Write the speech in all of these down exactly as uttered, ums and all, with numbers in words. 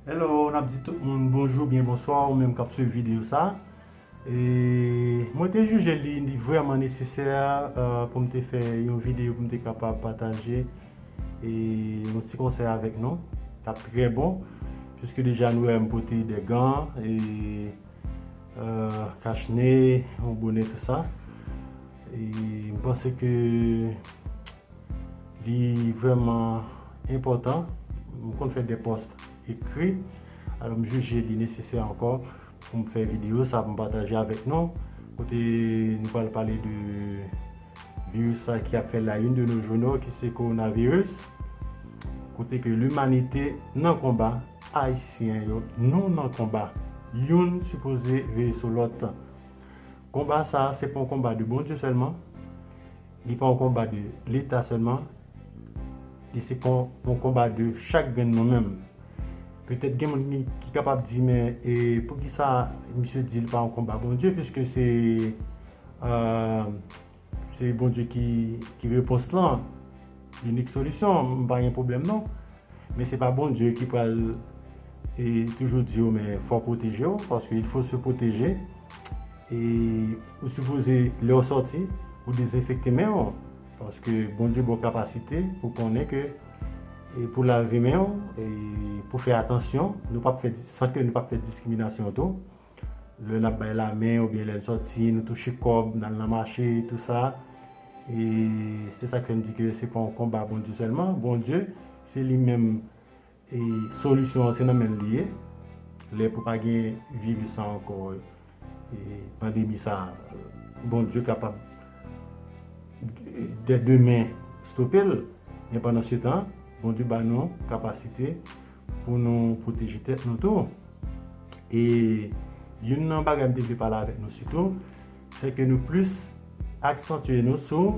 Hello, n ap di tout moun bonjou, byen bonswa, ou menm k ap swiv videyo sa. E mwen te jije li, li vrèman nesesè, euh, pou m te fè yon videyo pou m te kapab pataje e yon ti konsèy avèk nou. T ap trè bon, piske deja nou wè m pote de gan e euh, kach ne, yon bonè, tou sa. E m panse ke li vrèman enpòtan. M konn fè de pòs ekri, alò m jije li nesesè ankò pou m fè videyo sa pou m pataje avèk nou. Kote nou pral pale de viris sa ki ap fè la une de nos jours, ki se kowonaviris. Kote ke limanite nan konba, ayisyen yo, nou nan konba. Youn sipoze veye sou lòt. Konba sa, se pa yon konba de Bondye sèlman, li pa yon konba de Leta sèlman, li se kon, yon konba de chak grenn nou menm. Petèt gen moun ki, ki kapab di, men e poukisa misye di l pa yon konba Bondye, piske se, euh, se Bondye ki, ki repons lan, linik solisyon, m pa gen pwoblèm non. Men se pa Bondye ki pral e toujou di w, men fò w pwoteje w, paske il faut se protéger. E ou sipoze, lè w sòti, ou dezenfekte men w, paske Bondye ba w kapasite pou konnen ke e pou lave men w, e pou fè atansyon, nou p ap fè, san ke nou p ap fè diskriminasyon tou. Lè n ap bay lamen oubyen lè n sòti, nou touche kòb, n al nan mache, tou sa. E se sa k fè m di ke se pa yon konba Bondye sèlman. Bondye, se li menm, e solisyon an se nan men l li ye. Lè pou pa gen viris sa ankò, e pandemi sa, Bondye kapab dè demen stope l. Men pandan se tan, Bondye ba nou kapasite pou nou pwoteje tèt nou tou. E youn nan bagay m te vle pale avèk nou sitou, se ke nou plis aksantye nou sou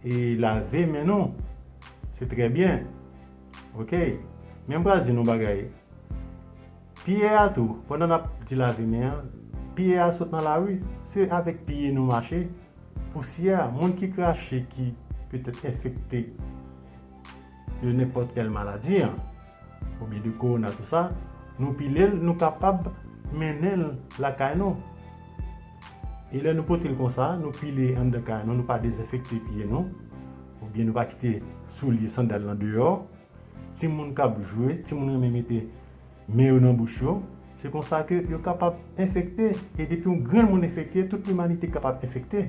e lave men nou. Se trè byen. Oke. Men m pral di nou bagay. Pyè a tou, pandan n ap di lave men an, pyè a sot nan lari, se avèk pye nou mache. Pousyè, moun ki krache, ki petèt enfekte de nenpòt kèl maladi an, oubyen de kowona, tou sa, nou pile l, nou kapab mennen l lakay nou. E lè nou pote l konsa, nou pile anndan kay nou, nou pa dezenfekte pye nou, oubyen nou pa kite soulye, sandal lan deyò. Timoun k ap jwe, timoun renmen mete men yo nan bouch yo, se konsa ke yo kapab enfekte. E depi yon grenn moun enfekte, tout limanite kapab enfekte.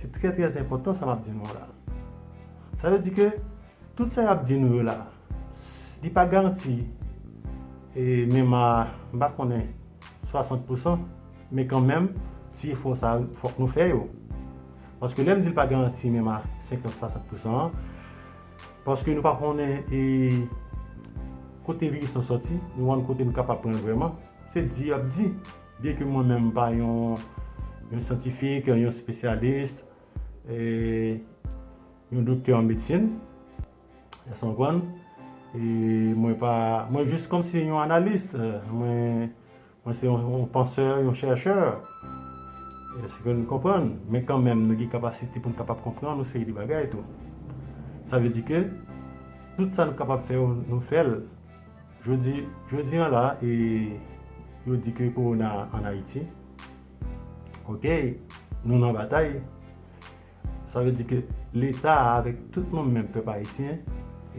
Se trè, trè enpòtan sa m ap di nou la. Sa vle di ke tout sa y ap di nou yo la, li pa garanti, e menm a, m pa konnen, swasant pousan, men kanmenm, ti efò sa, fòk nou fè yo. Paske lè m di l pa garanti menm a senkant, swasant pousan an, paske nou pa konnen e kote viris lan sòti, nou konn kote nou kapab pran l vrèman. Se di y ap di. Byen ke mwen menm m pa yon, yon syantifik, yon espesyalis, e yon doktè an medsin, èske w konprann? E mwen pa, mwen jis kòmsi yon analis, mwen, mwen se yon, yon pansè, yon chèchè. Èske nou konprann? Men kanmenm, nou gen kapasite pou n kapab konprann yon seri de bagay tou. Sa vle di ke tout sa nou kapab fè, nou fè l. Jodi, jodi an la, e yo di ke kowona an Ayiti, oke, nou nan batay. Sa vle di ke Leta avèk tout nou menm pèp ayisyen,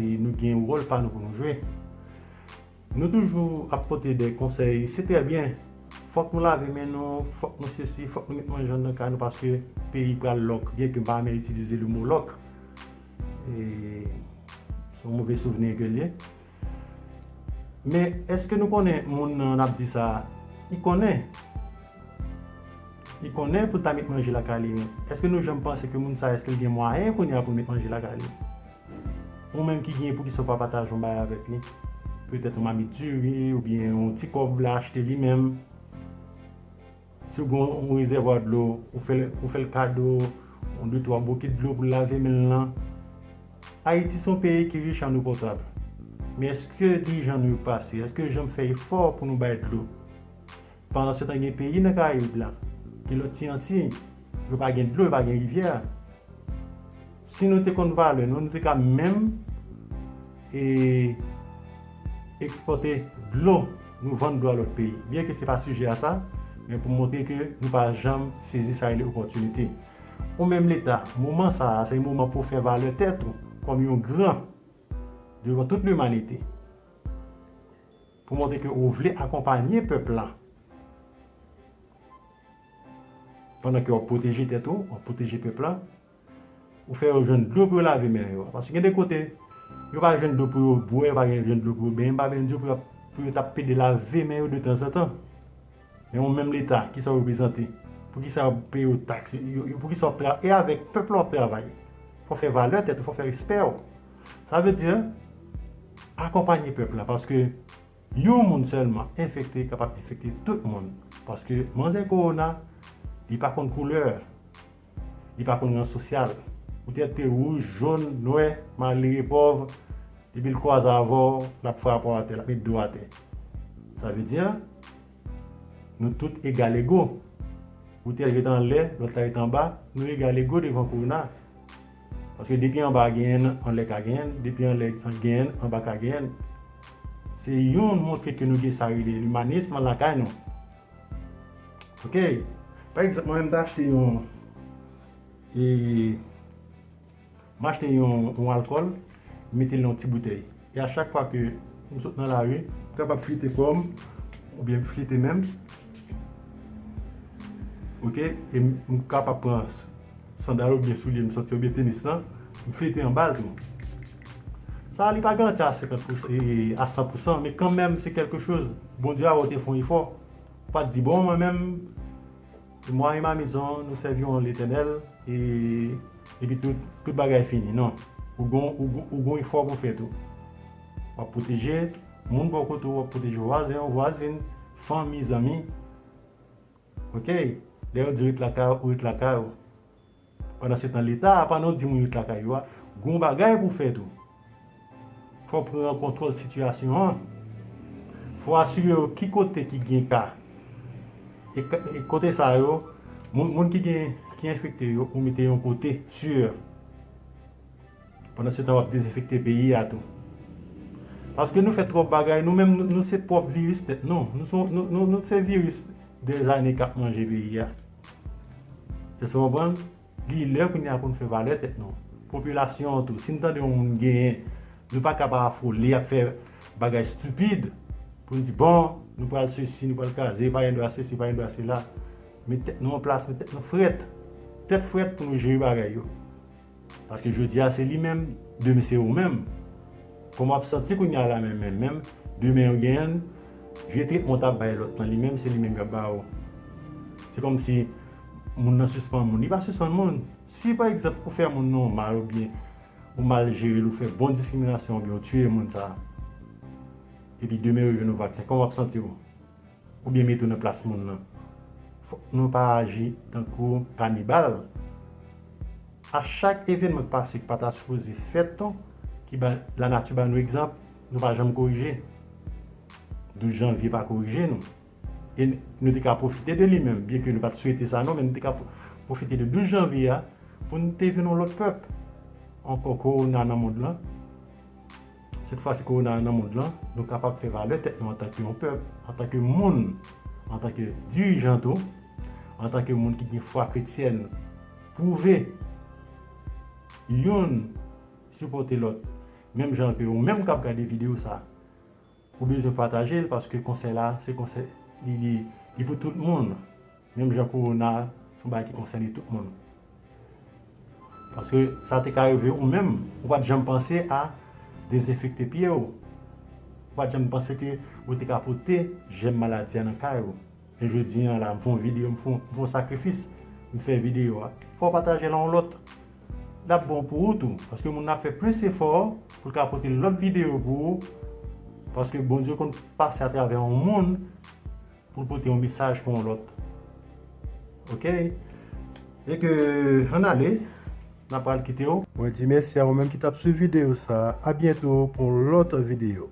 e nou gen wòl pa nou pou nou jwe. Nou toujou ap pote de konsèy, se trè byen. Fòk nou lave men nou, fòk nou sesi, fòk nou met manje anndan kay nou, paske peyi pral lòk, byen ke m pa renmen itilize le mo lòk. E se yon move souvni ke l ye. Men, èske nou konnen moun nan n ap di sa, li konnen? Li konnen pou l ta met manje lakay li, men èske nou janm panse ke moun sa, èske l gen mwayen kounye a pou l met manje lakay li? Ou menm ki gen, poukisa w pa pataje yon bagay avèk li? Petèt yon mamit diri, oubyen yon ti kòb l achte li menm. Si w gen yon rezèvwa dlo, ou fè l, ou fè l kado yon de twa bokit dlo pou l lave men l lan. Ayiti se yon peyi ki rich an eau potable. Men èske dirijan nou yo pase? Èske yo janm fè efò pou nou bay dlo? Pandan se tan, gen peyi nan Karayib la, gen lòt ti Antiy, yo pa gen dlo, yo pa gen rivyè. Si nou te konn valè nou, nou te ka menm e ekspòte dlo, nou vann dlo a lòt peyi. Byen ke se pa sijè a sa, men pou montre ke nou pa janm sezi sa rele opòtinite. Ou menm Leta, moman sa a, se moman pou w fè valè tèt ou kòm yon gran devan tout limanite. Pou montre ke ou vle akonpanye pèp la. Pandan ke w ap pwoteje tèt ou, w ap pwoteje pèp la, ou fè yo jwenn dlo pou yo lave men yo. Paske gen de kote, yo pa jwenn dlo pou yo bwè, yo pa jwenn dlo pou yo benyen, pa benyen dlo pou yo, pou yo t ap pede lave men yo de tanzantan. Men ou menm Leta, kisa w reprezante? Poukisa w ap peye yo taks? Yo, yo, poukisa w ap tra-, e avèk pèp la w ap travay? Fò w fè valè tèt ou, fò w fè respè w. Sa vle di, akonpanye pèp la, paske yon moun sèlman enfekte kapab enfekte tout moun. Paske manzè kowona, li pa konn koulè, li pa konn ran sosyal. Poutèt ke wouj, jòn, nwè, malere, pòv, depi l kwaze avè w, l ap frape w atè, l ap met do atè. Sa vle di, nou tout egal ego. Ou te ret anlè, lòt la ret anba, nou egal ego devan kowona. Paske depi anba genyen, anlè ka genyen, depi anlè genyen, anba ka genyen. Se yon montre ke nou gen sa rele limanism lakay nou. Ok? Pa egzanp, mwen menm m te achte yon, e, m achte yon, yon alkòl, m mete l nan yon ti boutèy. E a chak fwa ke m sot nan lari, m kapab flite kò m, oubyen m flite men m. Ok? E m, m kapab pran s-, sandal oubyen soulye m soti oubyen tenis lan, m flite anba l tou. Sa a, li pa garanti a senkant pousan, e, a san pousan, men kanmenm, se kèlke choz. Bondye a wè w te fè yon efò. Ou pa t di, "Bon, mwen menm, moi et ma maison, nous servirons l'Éternel," e, epi tout, tout bagay fini. Non. Ou gon, ou gon, ou gon efò pou fè tou. W ap pwoteje moun bò kote w, w ap pwoteje vwazen w, vwazin, fanmi, zanmi. Ok? Lè yo di w ret lakay ou, ou ret lakay ou. Pandan se tan, Leta a, pandan w di moun ret lakay yo a, gon bagay pou fè tou. Fò w pran kontwòl sitiyasyon an. Fò w asire w ki kote ki gen ka. E, k-, e kote sa yo, moun, moun ki gen, ki enfekte yo, ou mete yon kote, si. Pandan se tan, w ap dezenfekte peyi a tou. Paske nou fè twòp bagay, nou menm, nou, nou se pwòp viris tèt nou. Nou se, nou, nou, nou se viris dèzane k ap manje peyi a. Èske w konprann? Li lè kounye a pou nou fè valè tèt nou. Popilasyon an tou, si n tande yon moun genyen, nou pa ka pa afole ap fè bagay estipid pou n di, "Bon, nou pral sesi, nou pral kraze, pa gen dwa sesi, pa gen dwa sela." Met tèt nou an plas, met tèt nou frèt. Tèt frèt pou nou jere bagay yo. Paske jodi a se li menm, demen se ou menm. Kòman w ap santi kounye a la menm, menm, menm, demen yo genyen l, vye tretman w t ap bay lòt lan, li menm, se li menm k ap ba ou. Se kòmsi moun nan sispann moun. Li pa sispann moun. Si, pa egzanp, ou fè moun nan mal oubyen ou mal jere l, ou fè bon diskriminasyon oubyen ou tiye moun sa a, epi demen yo jwenn yon vaksen, kòman w ap santi w? Oubyen mete w nan plas moun nan. Fòk nou pa aji tankou kanibal. A chak evènman k pase k pa ta sipoze fèt, ki ba, lanati ba nou egzanp, nou pa janm korije. Douz janvye pa korije nou. E n-, nou te ka pwofite de li menm, byenke nou pa t swete sa non, men nou te ka pwo-, pwofite de douz janvye a pou n te vin yon lòt pèp. Ankò kowona nan mond lan. Sèt fwa, si kowona a nan mond lan, nou kapab fè valè tèt nou antanke yon pèp, antanke moun, antanke dirijan tou, antanke moun ki gen fwa kretyèn, pwouve youn sipòte lòt. Menm jan ke ou menm k ap gade videyo sa, ou bezwen pataje l, paske konsèy la, se konsèy, li, li, li pou tout moun. Menm jan kowona a, se yon bagay ki konsène tout moun. Paske sa te ka rive ou menm, ou pa t janm panse a dezenfekte pye w. Ou pa t janm panse ke ou te ka pote jèm maladi a nan kay ou. Men jodi a la, m fè yon videyo, m fè yon, m fè yon sakrifis, m fè videyo a. Fò w pataje l a yon lòt. L ap bon pou ou tou, paske moun nan ap fè plis efò pou l ka pote lòt videyo pou ou, paske Bondye konn pase atravè yon moun pou l pote yon mesaj pou yon lòt. Ok? E ke, ann ale, n ap pral kite w. Mwen di mèsi a ou menm ki t ap swiv videyo sa a. A byento pou yon lòt videyo.